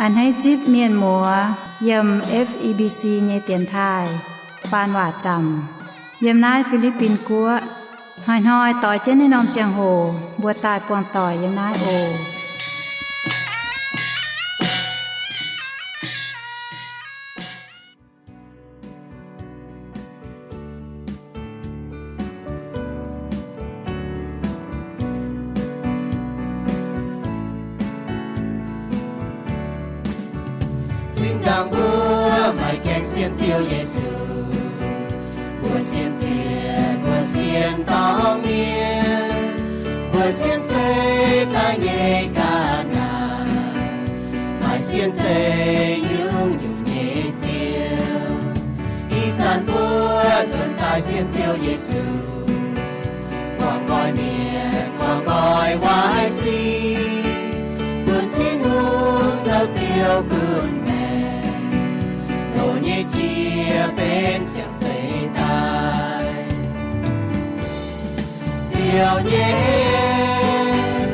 A'hneiv zipv mienh muoz yiem F E B C nyei dienx taaih faan waac zaamc yiem naaiv Fi^li^bin Guoqv. Hnoi-hnoi doix jienv naaiv norm ziangh hoc mbuo daaih buangh doic yiem naaiv oc. Zinh ndaangc mbuo maaih gaengh sienx Ziouv Yesu, mbuo sienx ziec mbuo sienx dorngx mienh, mbuo sienx zeiz daaih nyei ga'naaiv, maaih sienx zeiz nyungc-nyungc nyei ziouv. Ih zanc mbuo nzuonx daaih sienx Ziouv Yesu, guangc nqoi mienh, guangc nqoi waaic sic, bun Tin-Hungh zoux Ziouv gunv maengc, loz nyei jiex benx siang-zeix daaih. Ziouv nyei heix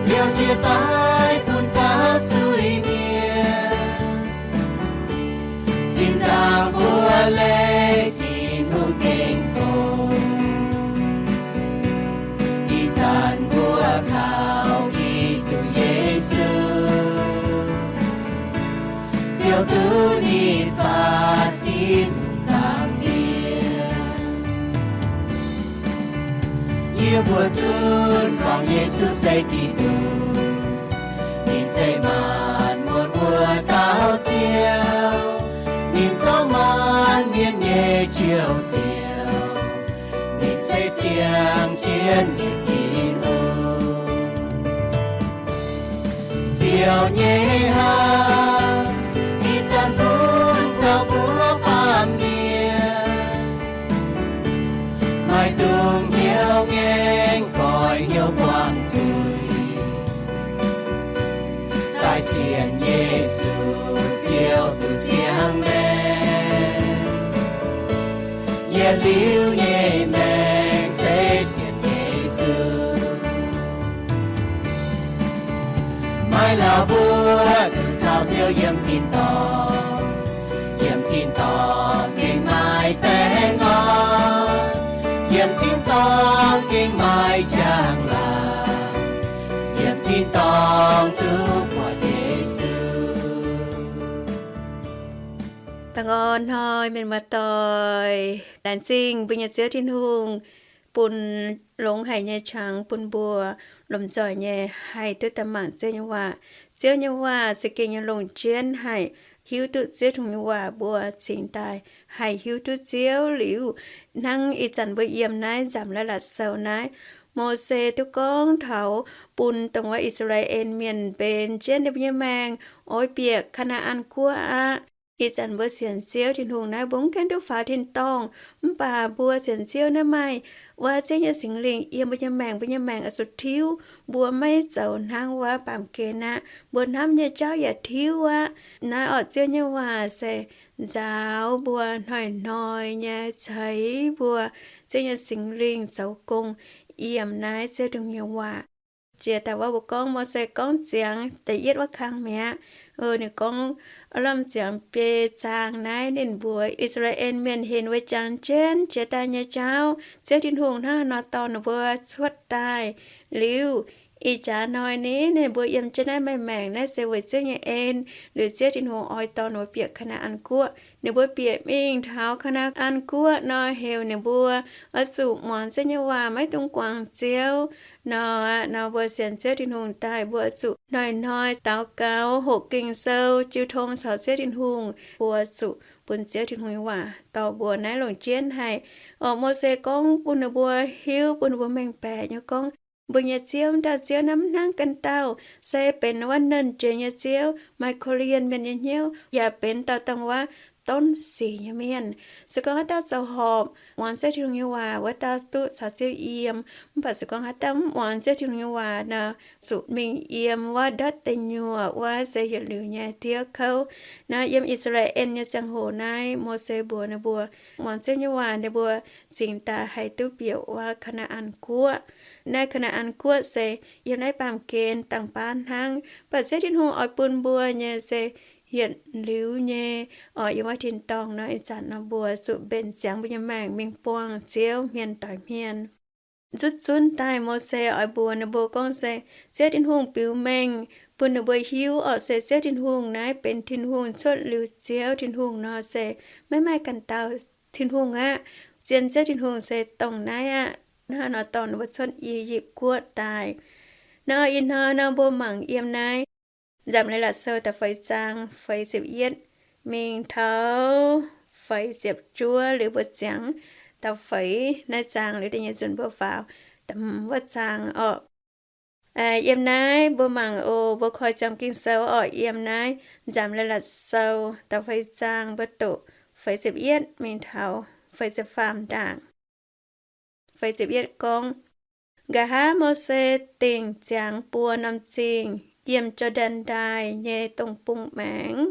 liouh jiex daaih bun zaux zuiz-mienh. Zinh ndaangc mbuo leih Tin-Hungh gengh gorngv, ih zanc mbuo kaux Giduc Yesu, Ziouv duqv ninh faatv Tin-Hungh zaangc Diex. Yie mbuo zunv gorngv Yesu se Giduc, ninh se maanc muotc wuov dauh Ziouv, ninh zoux maanc mienh nyei Njoux Ziouv, ninh se ziangh jienv nyei Tin-Hungh. Ziouv nyei hnamv ih zanc bun taux mbuo baamh mienh, maaih dungx hnyouv ngaengc, goix hnyouv buangh zuiz, daaih sienx Yesu Ziouv duqv ziangh maengc. Yietc liuz nyei maengc se sienx Yesu. Maiv lauh mbuo duqv caux Ziouv yiem tin-dorngh, yiem tin-dorngh gengh maaih baengh orn, yiem tin-dorngh gengh maaih njang-laangc, yiem tin-dorngh duqv buatc Yesu. Baengh orn hnoi mienh muoz-doic, laengz zingh mbuo nyei Ziouv Tin-Hungh bun longx haic nyei qangx bun mbuo lomh nzoih nyei haih duqv daaih mangc Ziouv nyei waac. Ziouv nyei waac se gengh nyei longc jienv haih hiuv duqv Ziouv Tin-Hungh nyei waac, mbuo cingx daaih haih hiuv duqv Ziouv liuz. Hnangv ih zanc mbuo yiem naaiv nzamc la'latc sou naaiv, Mose duqv gorngv taux bun dongh wuov I^saa^laa^en Mienh mbenc jienv ninh mbuo nyei maengc oix bieqc Kaa^naa^an Guoqv aqv. Ih zanc mbuo sienx Ziouv Tin-Hungh naaiv, mbuo mv gaengh duqv faaux tin-dorngh, mv baac mbuo sienx Ziouv naaiv maaih wuov Ziouv nyei Singx Lingh yiem mbuo nyei maengc, mbuo nyei maengc oix zuqc tiuv. Mbuo maiv zoux hnangv wuov baamh gen aqv. Mbuo hnamv nyei jauv yaac tiuv aqv. Naaiv orqc, Ziouv nyei waac se nzaaux mbuo hnoi-hnoi nyei, ceix mbuo. Ziouv nyei Singx Lingh zoux gong yiem naaiv Ziouv Tin-Hungh nyei waac. Jiex daaih wuov mbuo gorngv Mose gorngv ziangx da'yietv wuov kang mi'aqv. Ninh gorngv lamh ziangx biei zaang naaiv ninh mbuox I^saa^laa^en Mienh hinc weic jangx jienv jiex daaih nyei jauv, Ziouv Tin-Hungh hnangv haaix nor dorh ninh mbuo cuotv daaih. Liuz ih jaax hnoi ni ninh mbuo yiem jienv naaiv maaih maengc, naaiv se weic Ziouv nyei en. Liuz Ziouv Tin-Hungh oix dorh ninh mbuo bieqc Kaa^naa^an Guoqv. Ninh mbuo bieqc mingh taux Kaa^naa^an Guoqv nor, heuc ninh mbuo oix zuqc muangx Ziouv nyei waac, maiv dungx guangc Ziouv nor. Nor mbuo sienx Ziouv Tin-Hungh daaih mbuo oix zuqc hnoi-hnoi daux gaux, hoqc Ging-Sou, jiu tong caux Ziouv Tin-Hungh. Mbuo zuqc bun Ziouv Tin-Hungh nyei waac dorh mbuo naaiv longc jienv haic. Orqc, Mose gorngv bun ninh mbuo hiuv, bun ninh mbuo mengh baeqc nyei gorngv, mbuo nyei Ziouv, dauh Ziouv naaiv mv hnangv ganh dauh, se benx wuov nernh jiex nyei Ziouv, maaih korv-lienh mienh nyei hnyouv, yaac benx dauh dongh wuov donv sic nyei mienh. Se gorngv haaix dauh zoux horpc muangx Ziouv Tin-Hungh nyei waac, wuov dauh duqv caux Ziouv yiem. Mv baac se gorngv haaix dauh mv muangx Ziouv Tin-Hungh nyei waac nor, zuqc mingh yiem wuov ndortv deic nyuoqc, wuov se yietc liuz nyei diev kouv. Naaiv yiem I^saa^laa^en nyei ziangh hoc naaiv, Mose mbuox ninh mbuo, muangx Ziouv nyei waac ninh mbuo cingx daaih haih duqv bieqc wuov Kaa^naa^an Guoqv. Naaiv Kaa^naa^an Guoqv se yiem naaiv baamh gen dangh baav hnangv. Mv baac Ziouv Tin-Hungh oix bun mbuo nyei se yietc liuz nyei, oix yiem wuov tin-dorngh nor, ih zanc nor mbuo zuqc mbenc ziangx mbuo nyei maengc mingh buangh Ziouv hmien doic hmien. Nzutv zunv daaih Mose oix mbuox ninh mbuo gorngv se Ziouv Tin-Hungh biux mengh bun ninh mbuo hiuv orqc, se Ziouv Tin-Hungh naaiv benx Tin-Hungh, cuotv liuz Ziouv Tin-Hungh nor se maiv maaih ganh dauh Tin-Hungh aqv. Zien Ziouv Tin-Hungh se dongh naaiv aqv. Hnangv nor dorh ninh mbuo cuotv I^yipv Guoqv daaih. Nor ih hnoi nor mbuo mangc yiem naaiv Nzamc Leiz-Latc Sou da'feix zaang feix ziepc yietv mingh taux feix ziepc juov, liuz mbuo ziangx da'feix naaiv zaang liuz da'nyeic nzunc mbuo faaux wuov zaang orqc. Yiem naaiv mbuo mangc oc, mbuo koi ziangx Ging-Sou orqc, yiem naaiv Nzamc Leiz-Latc Sou da'feix zaang mbuo doqc feix ziepc yietv mingh taux feix ziepc faam ndaangc. Feix ziepc yietv gorngv, Nqa'haav Mose dingc ziangx buo norm zingh yiem Jor^ndaen Ndaaih nyei dongh bung maengx,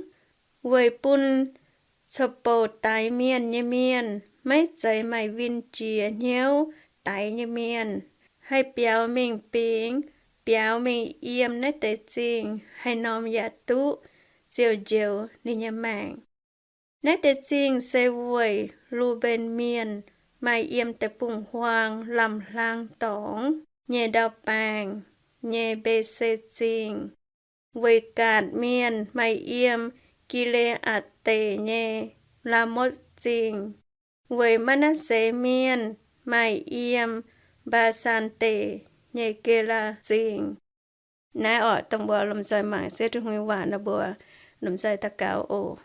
weic bun corc bouc daix mienh nyei mienh, maiv zeiz maaih win jiex hnyouv daix nyei mienh, haih biaux mingh bingx, biaux mingh yiem naaiv deix zingh, haaix norm yaac duqv ziouc njoux ninh nyei maengc. Naaiv deix zingh se weic Lu^mben Mienh maaih yiem deic-bung-huaang lamh hlaang dorngx nyei ndau-baengh nyei Mbe^se Zingh, weic Gaatc Mienh maaih yiem Gi^le^aatc Deic nyei Laamotv Zingh, weic Maa^naa^se Mienh maaih yiem Mbaa^saan Deic nyei Gelaa Zingh. Naaiv orqc, dongh mbuo lomh nzoih mangc Ziouv Tin-Hungh nyei waac nor, mbuo lomh nzoih daux gaux oc.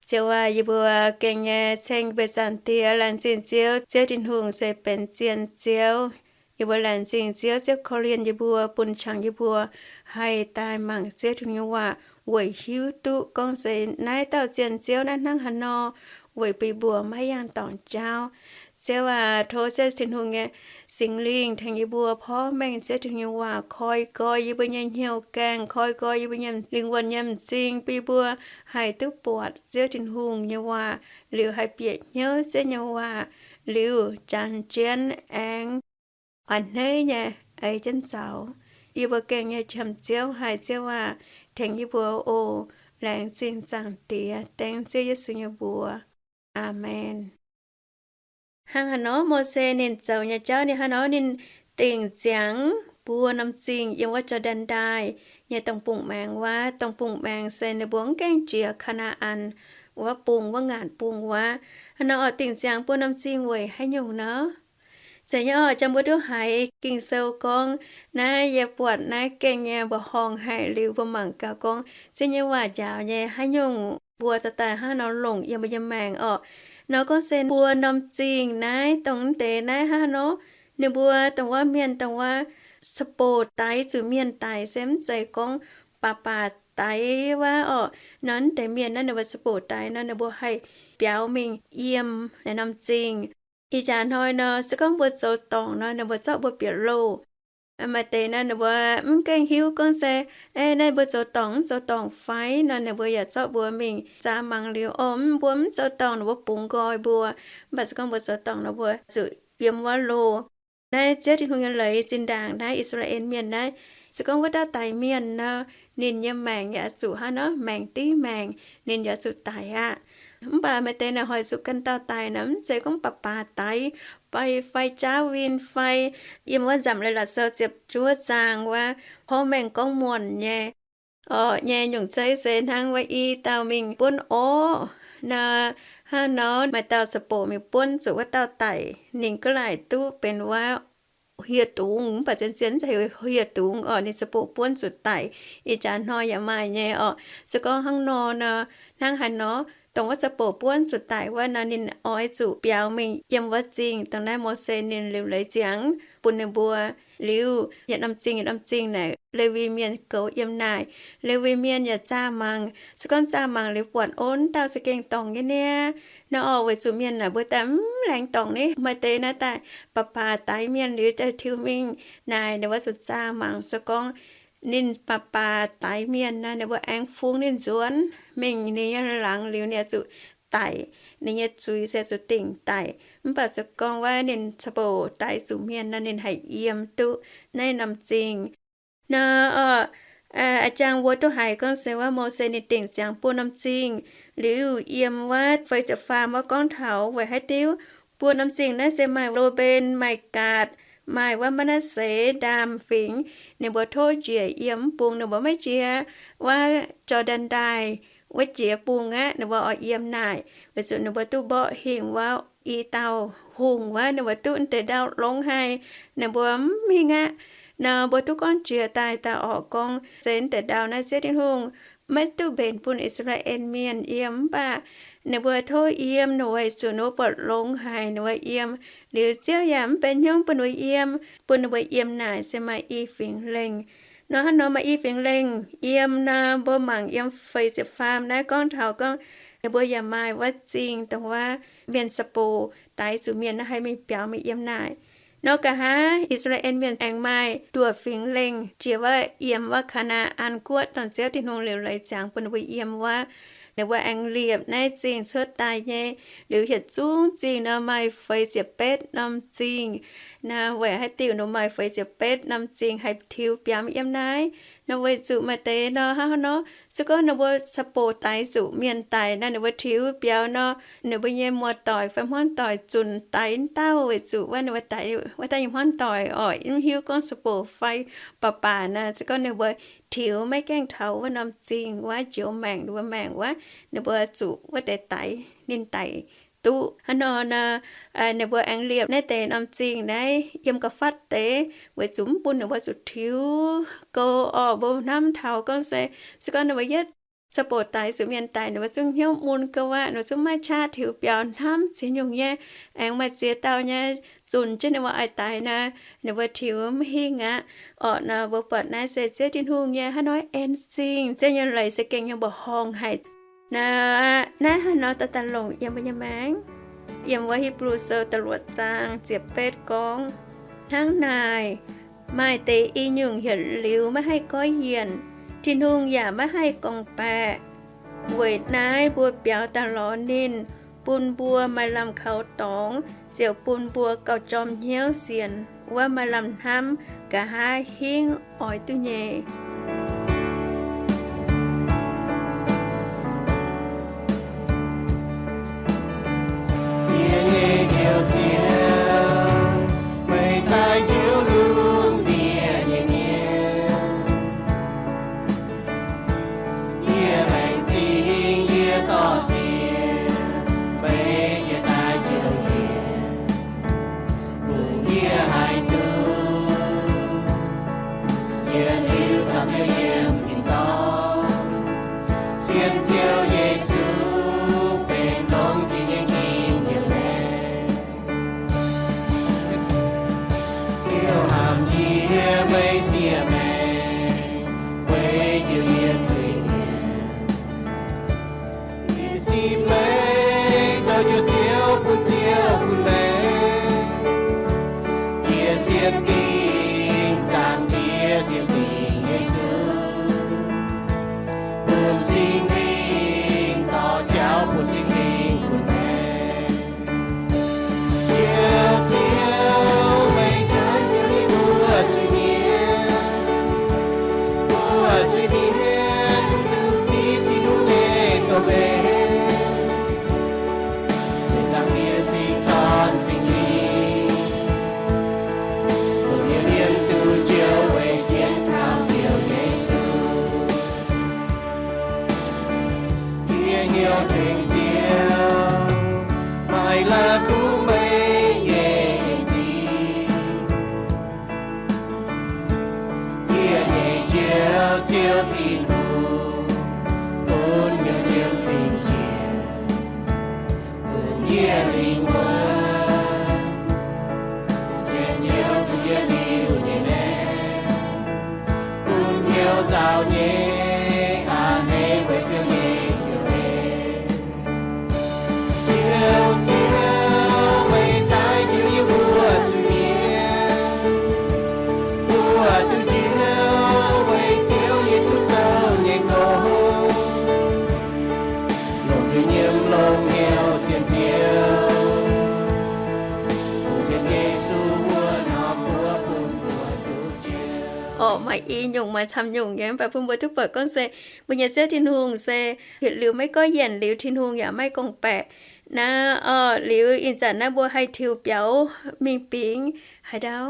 Ziouv aac, yie mbuo gengh nyei ceng mbuo Zaangc Diex, laengz zingh Ziouv. Ziouv Tin-Hungh se benx zien Ziouv. Yie mbuo laengz zingh Ziouv, Ziouv korv-lienh yie mbuo, bun qangx yie mbuo haih daaih mangc Ziouv Tin-Hungh nyei waac weic hiuv duqv gorngv se naaiv dauh zien Ziouv naaiv hnangv haaix nor, weic bun mbuo maiv yangh dorngc jauv. Ziouv aac, tov Ziouv Tin-Hungh nyei Singx Lingh tengx yie mbuo porv mengh Ziouv Tin-Hungh nyei waac koi nqoi yie mbuo nyei hnyouv gaengh, koi nqoi yie mbuo nyei lingh wuonh nyei m'zing, bun yie mbuo haih duqv buatc Ziouv Tin-Hungh nyei waac, liuz haih bieqc hnyouv Ziouv nyei waac, liuz jangx jienv aengx oix hneiv nyei eix jienv zaux. Yie mbuo gengh nyei qiemx Ziouv haic, Ziouv aac, tengx yie mbuo oc. Laengz zingh Zaangc Diex, dengv Ziouv Yesu nyei mbuox. Aamen. Hnangv haaix nor Mose ninh zoux nyei jauv, ninh hnangv haaix nor ninh dingc ziangx buo norm zingh yiem wuov Jor^ndaen Ndaaih nyei dongh bung maengx wuov. Dongh bung maengx se ninh mbuo mv gaengh jiex Kaa^naa^an wuov bung, wuov ngaanc bung wuov. Hnangv haaix nor oix dingc ziangx buo norm zingh weic haaix nyungc nor? Zeiz nyei orqc, jang mbuo duqv haiz Ging-Sou gorngv, naaiv yie buatc naaiv gengh nyei mbuoqc horngh haic. Liuz mbuo mangc gaax gorngv Ziouv nyei waac njaaux nyei haaix nyungc, mbuo dorh daaih hnangv haaix nor longc yiem mbuo nyei maengc orqc. Nor gorngv se buo norm zingh naaiv, dongh mv deix naaiv hnangv haaix nor, ninh mbuo dongh wuov mienh, dongh wuov ca'boc daix zuqc mienh daic se mv zeiz gorngv baac baac daix wuov orqc. Nor mv deix mienh naaiv ninh mbuo ca'boc daix nor, ninh mbuo haih biaux mingh yiem naaiv norm zingh. Ih jaax hnoi nor, se gorngv mbuo zoux dorngc nor, ninh mbuo zorqv mbuo bieqc loh. Maaih deix nor, ninh mbuo mv gaengh hiuv gorngv se, ei, naaiv mbuo zoux dorngc mv zoux dorngc fai nor, ninh mbuo yaac zorqv mbuo mingh zaah mangc liuz, o, mv, mbuo mv zoux dorngc, ninh mbuo bungx nqoi mbuo. Mv baac se gorngv mbuo zoux dorngc nor, mbuo zuqc yiem wuov loh. Naaiv Ziouv Tin-Hungh nyei leiz zinh ndaangc naaiv I^saa^laa^en Mienh naaiv, se gorngv wuov dauh daix mienh nor, ninh nyei maengc yaac zuqc hnangv nor maengc div maengc, ninh yaac zuqc daic aqv. Mv baac maaih deix naaic hoic zuqc ganh dauh daic nor, mv zeiz gorngv baac baac daix fai, fai jaauv win fai, yiem wuov Nzamc Leiz-Latc Sou ziepc juov zaang wuov, porv mengh gorngv muonc nyei. Orqc, nyei nyungc zeiv se hnangv wuov i dauh mingh buonv orv nor, hnangv nor maaih dauh ca'boc mingh buonv zuqc wuov dauh daic, ninh ga'laaic duqv benx wuov hieh dungz, mv baac zien-zien mv zeiz hieh dungz orqc, ninh ca'boc buonv zuqc daic. Ih jaax hnoi yaac maaih nyei orqc. Se gorngv hnangv nor nor, hnangv haaix nor, dongh wuov ca'boc buonv zuqc daic wuov nor, ninh oix zuqc biaux mingh yiem wuov zingh. Dongh naaiv Mose ninh liuc leiz ziangx bun ninh mbuo. Liuz yietc norm zingh yietc norm zingh naaic Lewi Mienh goux yiem naaic. Lewi Mienh yaac zaah mangc. Se gorngv zaah mangc liuz buatc, o, wuov dauh za'gengh dorngc nyei niaa. Nor orqc, weic zuqc mienh naaic mbuo daaih mv laengz dorngc ni. Maaih deix naaiv daaih baac baac daix mienh liuz daaih tiux mingh naaic, ninh wuov zuqc zaah mangc. Se gorngv ninh baac baac daix mienh nor, ninh mbuo aengx fungx ninh nzuonx mingh ninh nyei laangz liuz, ninh yaac zuqc daic, ninh nyei zuiz se zuqc dingc daic. Mv baac se gorngv wuov ninh ca'bouc daix zuqc mienh nor, ninh haih yiem duqv naaiv norm zingh. Nor, a'jang mbuo duqv haiz gorngv se wuov Mose ninh dingc ziangx buo norm zingh, liuz yiem wuov feix ziepc faam wuov gorngv taux weic haaix diuc buo norm zingh naaiv se maaih Loben, maaih Gaatc, maaih wuov Maa^naa^se ndaamv-fingx, ninh mbuo tov njiec yiem mv bung, ninh mbuo maiv jiex wuov Jor^ndaen Ndaaih wuov jiex bung aqv, ninh mbuo oix yiem naaic, weic zuqc ninh mbuo duqv mborqv hingh wuov i dauh hungh wuov, ninh mbuo duqv deix ndau longx haic, ninh mbuo mv mingh aqv. Nor mbuo duqv gorngv jiex daaih dauh orqc gorngv se deix ndau naaiv Ziouv Tin-Hungh maiv duqv mbenc bun I^saa^laa^en Mienh yiem, mv baac ninh mbuo tov yiem, ninh weic zuqc ninh mbuo buatc longx haic, ninh mbuo yiem. Liuz Ziouv yaac mv benx hnyouv bun ninh mbuo yiem, bun ninh mbuo yiem naaic se maaih i fingx lengh. Nor hnangv nor maaih i fingx lengh yiem nor, mbuo mangc yiem feix ziepc faam naaiv gorngv taux gorngv ninh mbuo yaac maaih wuov zingh dongh wuov mienh ca'bouc daix zuqc mienh nor haih mingh biaux mingh yiem naaic. Nor nqa'haav I^saa^laa^en Mienh aengx maaih nduoqc fingx lengh jiex wuov yiem wuov Kaa^naa^an Guoqv, dongh Ziouv Tin-Hungh liuc leiz ziangx bun ninh mbuo yiem wuov. Ninh mbuo aengx liepc naaiv zingh cuotv daaih nyei. Liuz yietc zungv zingh nor maaih feix ziepc betv norm zingh. Nor weic haaix diuc ninh maaih feix ziepc betv norm zingh haih tiux biaux mingh yiem naaiv? Nor weic zuqc maaih deix nor hnangv haaix nor, se gorngv ninh mbuo ca'bouc daix zuqc mienh daic nor, ninh mbuo tiux biaux nor, ninh mbuo nyei muoz-doic fai hmuangv-doic zunc daix wuov dauh, weic zuqc wuov ninh mbuo daix wuov dauh nyei hmuangv-doic oix mv hiuv gorngv ca'bouc fai baac baac nor, se gorngv ninh mbuo tiux maiv gaengh taux wuov norm zingh wuov njoux maengc, ninh mbuo maengc wuov, ninh mbuo zuqc wuov deix daix, ninh daic duqv. Hnangv nor nor, ninh mbuo aengx liepc naaiv deix norm zingh naaiv yiem ga'fatv deix, weic zuqc mv bun ninh mbuo zuqc tiux gou orqc. Mbuo hnamv taux gorngv se, se gorngv ninh mbuo yietv ca'bouc daix zuqc mienh daic, ninh mbuo zungv hnyouv mun gau aqv, ninh mbuo zungv maiv qaqv tiux biaux hnamv ziex nyungc nyei. Aengx maaih ziex dauh nyei zunc jienv ninh mbuo oix daix nor, ninh mbuo tiux maiv hingh aqv. Orqc nor mbuo buatc naaiv se Ziouv Tin-Hungh nyei hnangv nor en zingh, Ziouv nyei leiz se gengh nyei mbuoqc horngh haic. Naaiv hnangv nor daaih daaih longc yiem mbuo nyei maengc. Yiem wuov Hipv^lu Sou da'luoqc zaang ziepc betv gorngv, hnangv naaic, maaih deix i nyungc yietc liuz maiv haih goiv yienc, Tin-Hungh yaac maiv haih gorngv-baeqc. Weic naaiv mbuo biaux daaih lorz ninh, bun mbuo maaih lamh kaux dorngx, ziouc bun mbuo gauh jorm hnyouv sienx wuov maaih lamh hnamv, nqa'haav hingv oix duqv nyei. Yie nyei Njoux Ziouv, meih daaih njoux lungh ndiev nyei mienh. Yie laengz zingh yie dorh ziex, meih jiex daaih njoux yie, bun yie haih duqv yietc liuz caux Ziouv yiem tin-dorngh, sienx Ziouv Yesu benx longx jiex nyei Tin-Hungh nyei maengc. Ziouv hnamv yie, meih siev meih, weic njoux yie zuiz-mienh. Yie zipv meih zoux Njoux Ziouv bun Ziouv bun maengc. Yie sienx dingc Zaangc Diex, sienx dingc Yesu, bun Singx Lingh dorh jauv, bun Singx Lingh bun maengc. Njoux Ziouv, meih njoux nyei mbuo zuiz-mienh, mbuo zuiz-mienh duqv zipv Tin-Hungh nyei doz-leiz, sienx Zaangc Diex Singx Dorn Singx Lingh, bun yie liemh duqv njoux weic sienx kaux Ziouv Yesu. Yie hnyouv ceng Ziouv, maaih la'kuqv meih nyei en zingh. Yie nyei Njoux Ziouv Tin-Hungh, bun hnyouv nyiemv fingx-jiex, bun yie lingh wuonh, njien-youh bun yie liuz nyei maengc, bun hnyouv nzauh nyei a'hneiv weic Ziouv nyei njoux en. Njoux Ziouv, Orqc, maaih i nyungc maaih camv nyungc nyei, mv baac bun mbuo duqv buatc gorngv se mbuo nyei Ziouv Tin-Hungh se yietc liuz maiv goiv yienc, liuz Tin-Hungh yaac maiv gorngv-baeqc. Naaiv orqc, liuz ih zanc naaiv mbuo haih tiux biaux mingh bingx haaix ndau?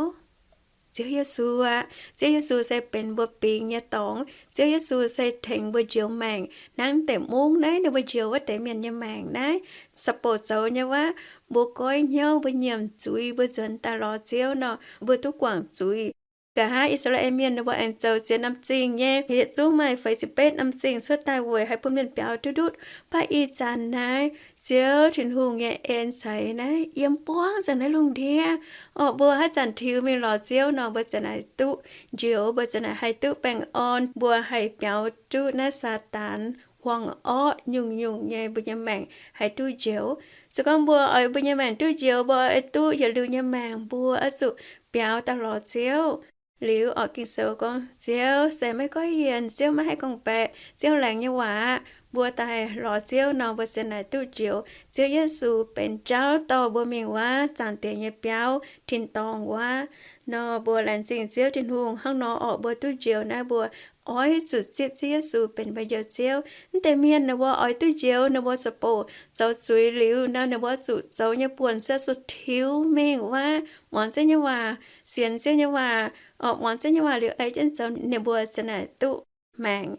Ziouv Yesu aqv. Ziouv Yesu se benx mbuo bingx nyei dorngx. Ziouv Yesu se tengx mbuo njoux maengc hnangv deix mungv naaiv ninh mbuo njoux wuov deix mienh nyei maengc naaiv. Sa boc zoux nyei waac, mbuo goiv hnyouv, mbuo nyiemc zuiz, mbuo nzuonx daaih lorz Ziouv nor, mbuo duqv guangc zuiz. Nqa'haav I^saa^laa^en Mienh ninh mbuo aengx zoux ziex norm zingh nyei, yietc zungv maaih feix ziepc betv norm zingh cuotv daaih weic haih bun mienh biaux duqv ndutv. Mv baac ih zanc naaiv Ziouv Tin-Hungh nyei en ceix naaiv yiem buangv nzengc naaiv lungh ndiev. Orqc, mbuo haaix zanc tiux mingh lorz Ziouv nor, mbuo ziouc naaic duqv njoux, mbuo ziouc naaic haih duqv baengh orn, mbuo haih biaux duqv naaiv Saadaan huaang-orqv nyungc-nyungc nyei, mbuo nyei maengc haih duqv njoux. Se gorngv mbuo oix mbuo nyei maengc duqv njoux, mbuo oix duqv yietc liuz nyei maengc, mbuo oix zuqc biaux daaih lorz Ziouv. Liuz orqc, Ging-Sou gorngv Ziouv se maiv goiv yienc, Ziouv maiv haih gorngv-baeqc, Ziouv laengz nyei waac. Mbuo daaih lorz Ziouv nor, mbuo ziouc naaic duqv njoux. Ziouv Yesu benx jauv dorh mbuo mingh wuov zaangc Diex nyei biauv, tin-dorngh wuov. Nor mbuo laengz zingh Ziouv Tin-Hungh hnangv nor orqc, mbuo duqv njoux naaiv, mbuo oix zuqc zipv Ziouv Yesu benx mbuo nyei Ziouv. Mv deix mienh ninh mbuo oix duqv njoux, ninh mbuo sa boc zoux zuiz liuz nor, ninh mbuo zuqc zoux nyei buonc se zuqc tiux mingh wuov, muangx Ziouv nyei waac, sienx Ziouv nyei waac. Orqc, muangx Ziouv nyei waac liuz ei jienv zoux, ninh mbuo ziouc naaic duqv maengc.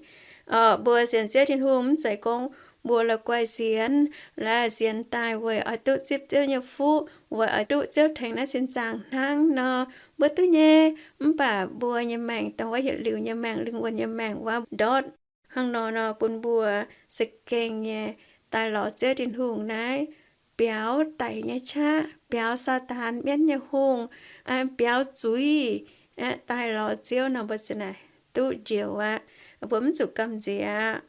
Orqc, mbuo sienx Ziouv Tin-Hungh mv zeiz gorngv mbuo la'guaih sienx, la'sienx daaih weic oix duqv zipv Ziouv nyei fuqv, weic oix duqv Ziouv tengx naaiv sin zaangc hnangv nor, mbuo duqv nyei. Mv baac mbuo nyei maengc dongh wuov yietc liuz nyei maengc, lingh wuonh nyei maengc wuov ndortv. Hnangv nor nor bun mbuo za'gengh nyei daaih lorz Ziouv Tin-Hungh naaiv, biaux daic nyei qaqv, biaux Saadaan mienv nyei hungh, biaux zuiz, daaih lorz Ziouv nor, mbuo ziouc naaic duqv njoux aqv. Mbuo mv zuqc gamh nziex.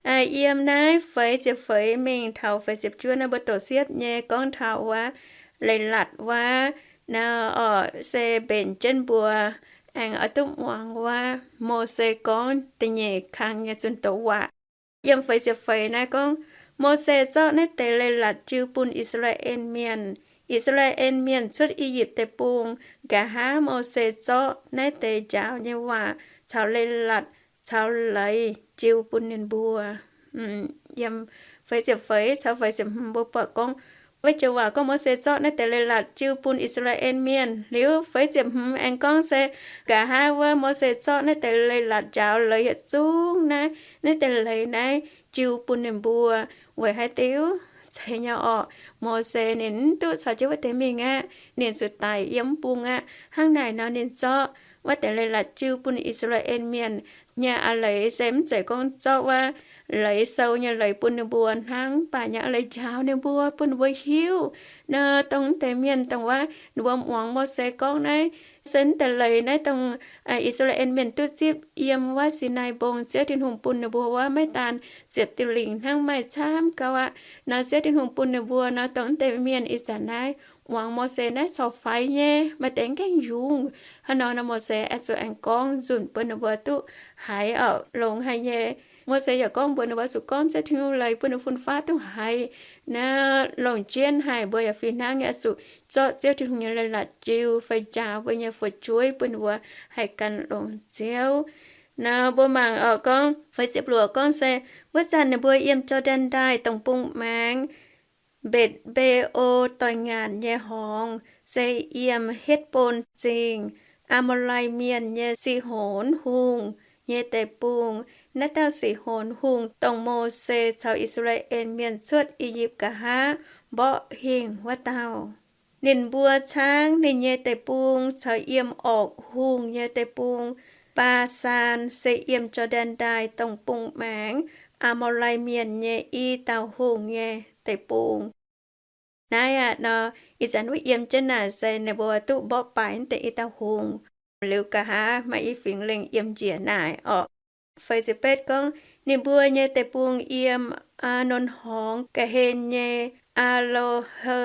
Yiem naaiv feix ziepc feix mingh taux feix ziepc juov naaiv, mbuo doqc siepv nyei gorngv taux wuov leiz-latc wuov. Naaiv orqc, se mbenc jienv mbuo aengx oix duqv muangx wuov Mose gorngv da'nyeic kang nyei zunh doz waac. Yiem feix ziepc feix naaiv gorngv, Mose zorqv naaiv deix leiz-latc jiu bun I^saa^laa^en Mienh. I^saa^laa^en Mienh cuotv I^yipv Deic-Bung. Nqa'haav Mose zorqv naaiv deix njaaux nyei waac caux leiz-latc caux leiz jiu bun ninh mbuo. Yiem feix ziepc feix caux feix ziepc hmz mbuo buatc gorngv, wuov joux waac gorngv Mose zorqv naaiv deix leiz-latc jiu bun I^saa^laa^en Mienh. Liuz feix ziepc hmz aengx gorngv se nqa'haav wuov Mose zorqv naaiv deix leiz-latc njaaux leiz yietc zungv naaiv, naaiv deix leiz naaiv jiu bun ninh mbuo. Weic haaix diuc? Zeiz nyei orqc, Mose ninh mv duqv caux jienv wuov deix mingh aqv. Ninh zuqc daic yiem mv bung aqv. Hnangv naaic nor ninh zorqv wuov deix leiz-latc jiu bun I^saa^laa^en Mienh. Nyei a'leiz se mv zeiz gorngv zorqv wuov leiz sou nyei leiz bun ninh mbuo hnangv, mv baac nyei a'leiz njaaux ninh mbuo, bun ninh mbuo hiuv nor, dongh mv deix mienh dongh wuov ninh mbuo muangx Mose gorngv naaiv, se mv deix leiz naaiv dongh I^saa^laa^en Mienh duqv zipv yiem wuov Sinaai Mbong, Ziouv Tin-Hungh bun ninh mbuo wuov, maiv daan ziepc diuh lingc hnangv, maaih camv gauh aqv. Nor Ziouv Tin-Hungh bun ninh mbuo nor, dongh mv deix mienh ih zanc naaiv muangx Mose naaiv corc faix nyei, maaih deix mv gaengh yungz. Hnangv nor nor Mose oix zuqc aengx gorngv nzunc bun ninh mbuo duqv haiz orqc, longx haic nyei. Mose yaac gorngv mbuox ninh mbuo zuqc gorngv Ziouv Tin-Hungh leiz bun ninh fun-faqv duqv haiz. Naaiv longc jienv haic, mbuo yaac fih hnangv nyei oix zuqc zorqv Ziouv Tin-Hungh nyei leiz-latc jiu fai njaaux mbuo nyei fu'jueiv bun ninh mbuo haih gan longx Ziouv. Nor mbuo mangc orqc gorngv feix ziepc luoqc gorngv se, wuov zanc ninh mbuo yiem Jor^ndaen Ndaaih dongh bung maengx, Mbetc^mbe^o doix-ngaanc nyei horngz, se yiem Hetv^bon Zingh, Aa^mo^lai Mienh nyei Si^honx Hungh nyei deic-bung. Naaiv dauh Si^honx Hungh dongh Mose caux I^saa^laa^en Mienh cuotv I^yipv nqa'haav mborqv hingh wuov dauh. Ninh mbuo caangv ninh nyei deic-bung caux yiem Orkc Hungh nyei deic-bung. Baa^saan se yiem Jor^ndaen Ndaaih dongh bung maengx, Aa^mo^lai Mienh nyei i dauh hungh nyei deic-bung. Naaiv aqv nor, ih zanc wuov yiem jienv naaic se ninh mbuo duqv mborqv baaix naaiv deix i dauh hungh. Liuz nqa'haav maaih i fingx lengh yiem njiec naaic orqc. Feix ziepc betv gorngv, ninh mbuo nyei deic-bung yiem Aa^nonc Horngz ga'hlen nyei Aa^lo^he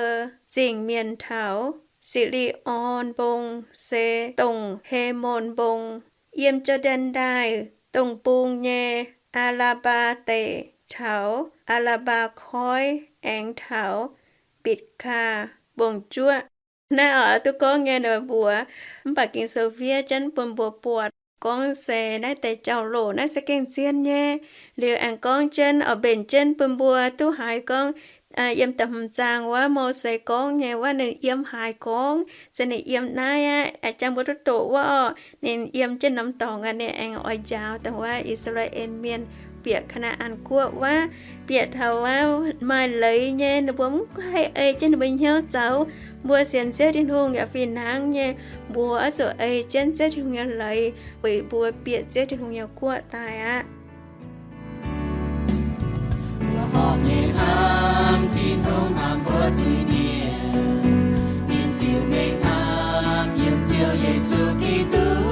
Zingh mienh taux Si^li^on Mbong, se dongh He^mon Mbong, yiem Jor^ndaen Ndaaih dongh bung nyei Aa^laa^baa Deic taux Aa^laa^baa Koiv, aengx taux Mbitc^kaa Mbong-Juoqv. Naaiv oix duqv gorngv nyei nor mbuox, mv baac Ging-Sou fiev jienv bun mbuo buatc. gorngv se naaiv deix jauv-louc naaiv se gengh zien nyei. Liuz aengx gorngv jienv oix mbenc jienv bun mbuo duqv haiz gorngv, yiem da'hmz zaang wuov Mose gorngv nyei wuov, ninh yiem haaix gorngv, se ninh yiem naaiv aqv. A'jang mbuo duqv doqc wuov orqc, ninh yiem jienv norm dorngx aqv, ninh aengx oix njaaux dongh wuov I^saa^laa^en Mienh bieqc Kaa^naa^an Guoqv wuov. Bieqc taux wuov maaih leiz nyei, ninh mbuo mv haih ei jienv ninh mbuo nyei hnyouv zoux. Mbuo sienx Ziouv Tin-Hungh yaac fih hnangv nyei, mbuo oix zuqc ei jienv Ziouv Tin-Hungh nyei leiz weic mbuo bieqc Ziouv Tin-Hungh nyei guoqv daaih aqv. Mbuo horpc nyei hnamv Tin-Hungh hnamv mbuo zuiz-mienh, ninh diuc mengh hnamv yiem Ziouv Yesu Giduc.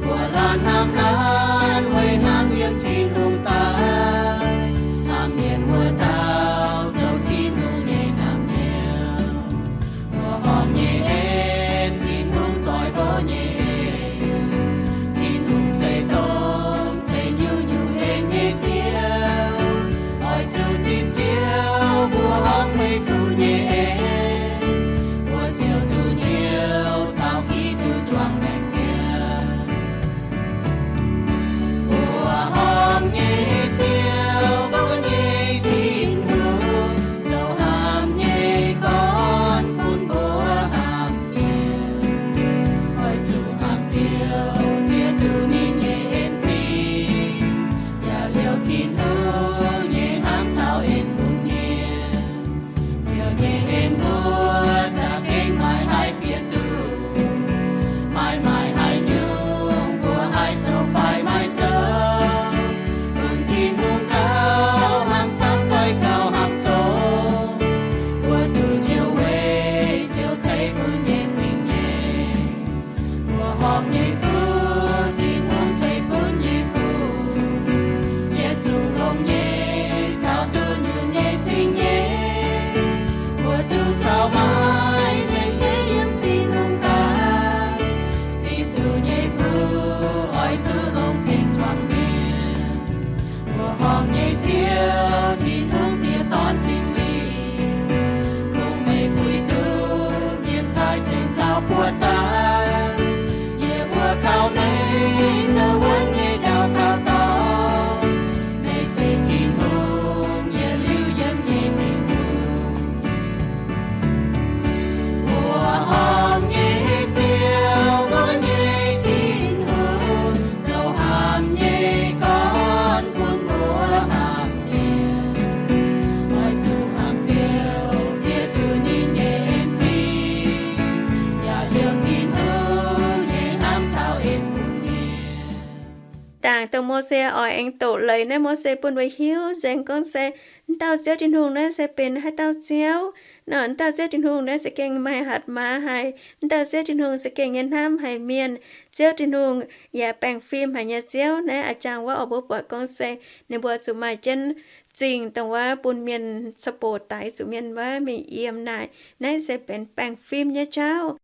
Mbuo laanh hnamv laanh weic hnamv yiem Tin-Hungh daaih, hnamv mienh wuov dauh zoux Tin-Hungh nyei hnamv hnyouv. Mbuo horpc nyei en, Tin-Hungh zoih hlo nyei en. Tin-Hungh se dongh ceix nyungc-nyungc en nyei Ziouv. Oix zuqc zipv Ziouv mbuo horpc weic fuqv nyei en. Mbuo ziouc duqv njoux caux Giduc juangc maengc ziangh. Mbuo horpc nyei Ziouv, mbuo nyei Tin-Hungh, zoux hnamv nyei gorn bun mbuo hnamv mienh. Oix zuqc hnamv Ziouv, ziex duqv ninh nyei en zingh, yaac liouh Tin-Hungh nyei hnamv caux en bun mienh. Ziouv nyei en mbuo za'gengh maiv haih bieqc duqv. Maaih maaih haaix nyungc mbuo haih zoux fai maiv zoux, bun Tin-Hungh gauh hnamv camv fai gauh hnamv zoqc, mbuo duqv njoux weic Ziouv ceix bun nyei zingh nyei. Mbuo horpc nyei fuqv, Tin-Hungh ceix bun nyei fuqv, yietc zungv longx nyei caux duqv nyungc nyei zingh nyei. Mbuo duqv caux maiv zeiz se yiem Tin-Hungh daaih zipv duqv nyei fuqv oix zuqc longx tengx zuangx mienh. Mbuo horpc nyei Ziouv, Tin-Hungh diex dorn Singx Lingh, kungx meih puix duqv mienh cai ceng caux buoqc zaangc. Yie mbuo kaux meih zoux wuonv nyei ndau kaux dorngx. Meih se Tin-Hungh, yietc liuz yiem nyei Tin-Hungh. Mbuo horpc nyei Ziouv, mbuo nyei Tin-Hungh, zoux hnamv nyei gorn bun mbuo hnamv mienh. Oix zuqc hnamv Ziouv, ziex duqv ninh nyei en zingh, yaac liouh Tin-Hungh nyei hnamv caux en bun mienh. Dangc dongh Mose oix aengx doqc leiz naaiv, Mose bun mbuo hiuv nzengc gorngv se, m'dauh Ziouv Tin-Hungh naaiv se benx haaix dauh Ziouv nor? M'dauh Ziouv Tin-Hungh naaiv se gengh maaih hatc maaz haic. M'dauh Ziouv Tin-Hungh se gengh nyei hnamv haic mienh. Ziouv Tin-Hungh yaac baengh fim haic nyei Ziouv. Naaiv a'jang wuov oix mbuo buatc gorngv se ninh mbuo zuqc maaih jienv zingh dongh wuov bun mienh ca'boc daix zuqc mienh wuov mingh yiem naaic. Naaiv se benx baengh fim nyei jauv.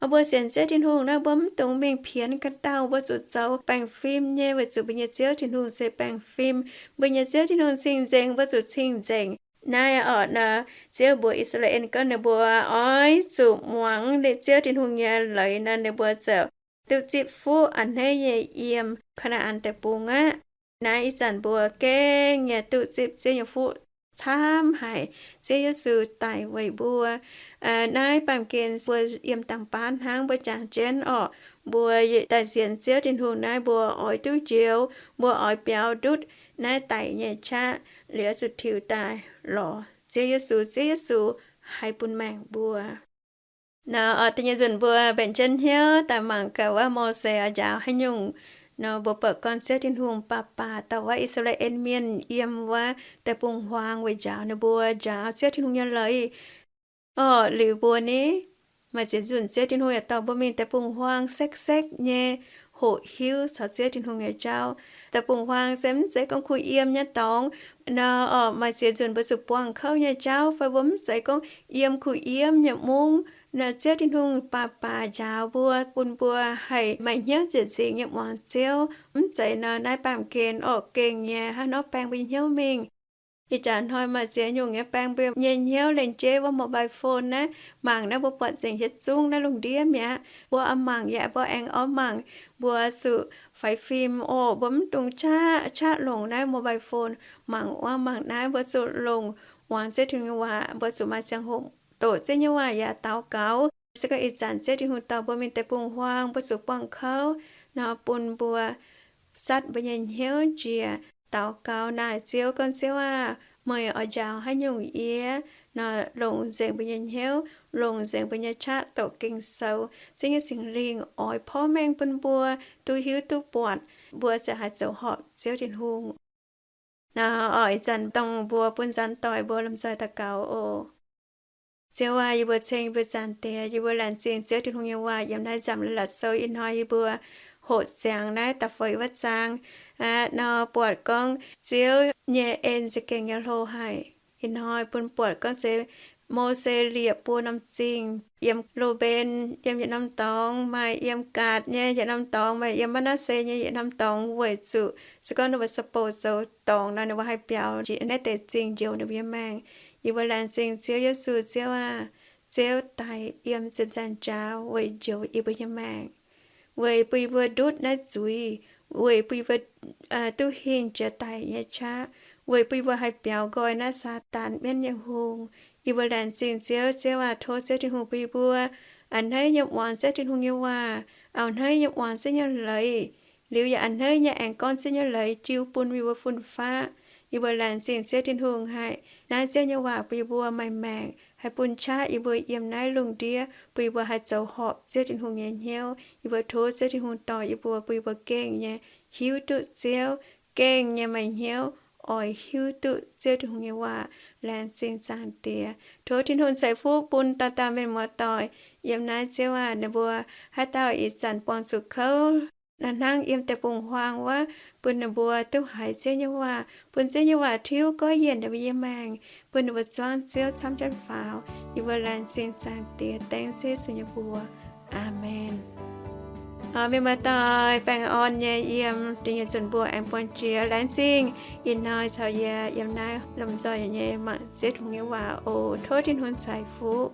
Mbuo sienx Ziouv Tin-Hungh naaiv, mbuo mv dungx mingh pienx ganh dauh. Mbuo zuqc zoux baengh fim nyei, weic zuqc mbuo nyei Ziouv Tin-Hungh se baengh fim. Mbuo nyei Ziouv Tin-Hungh cing-nzengc, mbuo zuqc cing-nzengc. Naaiv orqc nor, Ziouv mbuox I^saa^laa^en gorngv ninh mbuo oix zuqc muangx ninh Ziouv Tin-Hungh nyei leiz nor, ninh mbuo ziouc duqv zipv fuqv a'hneiv nyei yiem Kaa^naa^an Deic-Bung aqv. Naaiv ih zanc mbuo gengh nyei duqv zipv Ziouv nyei fuqv camv haic. Ziouv Yesu daic weic mbuo. Naaiv baamh gen mbuo yiem dangh baav hnangv, mbuo jangx jienv orqc, mbuo daaih sienx Ziouv Tin-Hungh naaiv, mbuo oix duqv njoux, mbuo oix biaux ndutv naaiv daic nyei qaqv, liuz zuqc tiux daaih lorz Ziouv Yesu. Ziouv Yesu haih bun maengc mbuo. Nor, da'nyeic nzunc mbuo mbenc jienv hnyouv daaih mangc gaax wuov Mose oix njaaux haaix nyungc. Nor mbuo buatc gorngv Ziouv Tin-Hungh baac baac dauh wuov I^saa^laa^en Mienh yiem wuov deic-bung-huaang weic njaaux ninh mbuo njaaux Ziouv Tin-Hungh nyei leiz. Orqc, liuz mbuo ni, maaih ziex nzunc Ziouv Tin-Hungh yaac dorh mbuo mingh deic-bung-huaang sekv-sekv nyei hoqc hiuv caux Ziouv Tin-Hungh nyei jauv. Deic-bung-huaang se mv zeiz gorngv kuh yiem nyei dorngx. Nor orqc, maaih ziex nzunc mbuo zuqc buangh kouv nyei jauv, fai mbuo mv zeiz gorngv yiem kuh yiem nyei mungv. Nor Ziouv Tin-Hungh baac baac njaaux mbuo, bun mbuo haih maaih hnyouv nzieqc nzingc nyei muangx Ziouv. Mv zeiz nor, naaiv baamh gen orqc, gengh nyei hnangv nor baeng mbuo nyei hnyouv mingh. Ih jaax hnoi maaih ziex nyungc nyei baeng mbuo nyei hnyouv. Laengz jeiv wuov mobile phone naaiv, mangc naaiv mbuo buatc nzengc hietv zungv naaiv lungh ndiev mi'aqv. Mbuo oix mangc yaac mbuo aengx oix mangc. Mbuo zuqc faix fim oc. Mbuo mv dungx qaqv, qaqv longc naaiv mobile phone mangc wuov mangc naaiv. Mbuo zuqc longc muangx Ziouv Tin-Hungh nyei waac. Mbuo zuqc maaih ziangh hoc doqc Ziouv nyei waac yaac daux gaux. Se gorngv ih zanc Ziouv Tin-Hungh dorh mbuo mingh deic-bung-huaang, mbuo zuqc buangh kouv nor bun mbuo zatv mbuo nyei hnyouv njiec, daux gaux naaic Ziouv gorngv, Ziouv aah! Meih oix njaaux haaix nyungc yie nor, longc nzengc mbuo nyei hnyouv, longc nzengc mbuo nyei qaqv doqc Ging-Sou. Ziouv nyei Singx Lingh oix porv mengh bun mbuo duqv hiuv duqv buatc, mbuo ziouc haih zoux horpc Ziouv Tin-Hungh. Nor oix ih zanc dongh mbuo bun nzanc doic mbuo lomh nzoih daux gaux oc. Ziouv aah! Yie mbuo ceng mbuo Zaangc Diex. Yie mbuo laengz zingh Ziouv Tin-Hungh nyei waac yiem naaiv nzamc la'latc sou ih hnoi yie mbuo hoqc ziangx naaiv da'feix wuov zaang nor, buatc gorngv Ziouv nyei en za'gengh nyei hlo haic. Ih hnoi bun buatc gorngv se Mose liepc buo norm zingh, yiem Lu^mben yiem yietc norm dorngx, maaih yiem Gaatc nyei yietc norm dorngx, maaih yiem Maa^naa^se nyei yietc norm dorngx, weic zuqc se gorngv ninh mbuo suppose zoux dorngc nor, ninh mbuo haih biaux njiec naaiv deix zingh njoux ninh mbuo nyei maengc. Yie mbuo laengz zingh Ziouv Yesu. Ziouv aah! Ziouv daic yiem ziepc nzaangc jaax weic njoux yie mbuo nyei maengc, weic bun yie mbuo ndutv naaiv zuiz, weic bun yie mbuo duqv hingh jiex daic nyei qaqv, weic bun yie mbuo haih biaux nqoi naaiv Saadaan mienv nyei hungh. Yie mbuo laengz zingh Ziouv. Ziouv aah! Tov Ziouv Tin-Hungh bun yie mbuo a'hneiv nyei muangx Ziouv Tin-Hungh nyei waac, a'hneiv nyei muangx Ziouv nyei leiz, liuz yaac a'hneiv nyei aengx gorngv Ziouv nyei leiz jiu bun yie mbuo fun-faqv. Yie mbuo laengz zingh Ziouv Tin-Hungh haic. Naaiv Ziouv nyei waac bun yie mbuo maaih maengc, haih bun qaqv yie mbuo yiem naaiv lungh ndiev, bun yie mbuo haih zoux horpc Ziouv Tin-Hungh nyei hnyouv. Yie mbuo tov Ziouv Tin-Hungh dorh yie mbuo, bun yie mbuo gengh nyei hiuv duqv Ziouv, gengh nyei maaih hnyouv oix hiuv duqv Ziouv Tin-Hungh nyei waac. Laengz zingh Zaangc Diex. Tov Tin-Hungh ceix fuqv bun dauh dauh mienh muoz-doic yiem naaiv. Ziouv aah! Ninh mbuo haaix dauh ih zanc buangh zuqc kouv, hnangv yiem deic-bung-huaang wuov, bun ninh mbuo duqv haiz Ziouv nyei waac, bun Ziouv nyei waac tiuv goiv yienc ninh mbuo nyei maengc, bun ninh mbuo zuangv Ziouv camv jienv faaux. Yie mbuo laengz zingh Zaangc Diex, dengv Ziouv Yesu nyei mbuox. Aamen. Mienh muoz-doic, baengh orn nyei yiem da'nyeic nzunc mbuo aengx buangh jiex. Laengz zingh ih hnoi caux yie yiem naaiv lomh nzoih nyei mangc Ziouv Tin-Hungh nyei waac oc. Tov Tin-Hungh ceix fuqv.